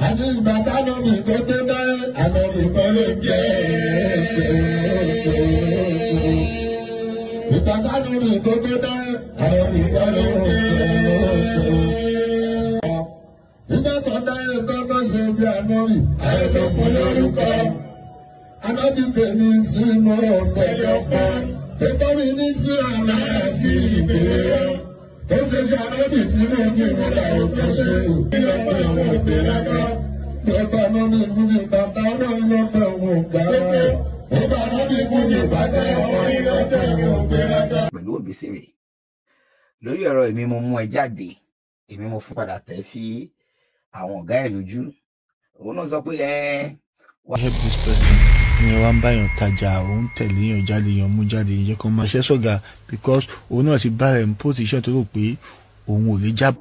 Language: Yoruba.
Àní ìgbà táwọn mi tó tó dá àná mi kọ́ ló jẹ́. Ìgbà táwọn mi tó tó dá àná mi kọ́ ló jẹ́. Ìgbà tó dá kọ́kọ́ ṣe bí àná mi, àyè tó fún lórúkọ. Anábì tèmi sí mo tẹ̀lé ọkọ. Tó tọ́ mi ní sí àná sí ìbéèrè. Tó ṣe ṣe anábì tí mo fi múra òkè ṣe. Ìlọ́pọ̀ ìwọ̀n òkè lọ́kọ́. Bàbá mi fún mi bàbá náà lọ́pọ̀ òun ọ̀gá. Bàbá mi fún mi bàtà ọmọ ìlọ́pọ̀ òun òkè lọ́kọ́. Pẹ̀lú Obesere lórí ọ̀rọ̀ èmi mo mú ẹ jáde, èmi mo fún padà tẹ̀ sí àwọn ọ̀gá ẹ̀ lójú, òun náà sọ pé ẹ Help this person. Ìyẹn wá ń báyàn tajà, òun tẹ̀lé yàn jáde, yàn mú jáde, yẹn kan máa ṣẹ́ sọ̀gà because òun náà ti bá rẹ̀ ń position tó rò pé òun ò lè já.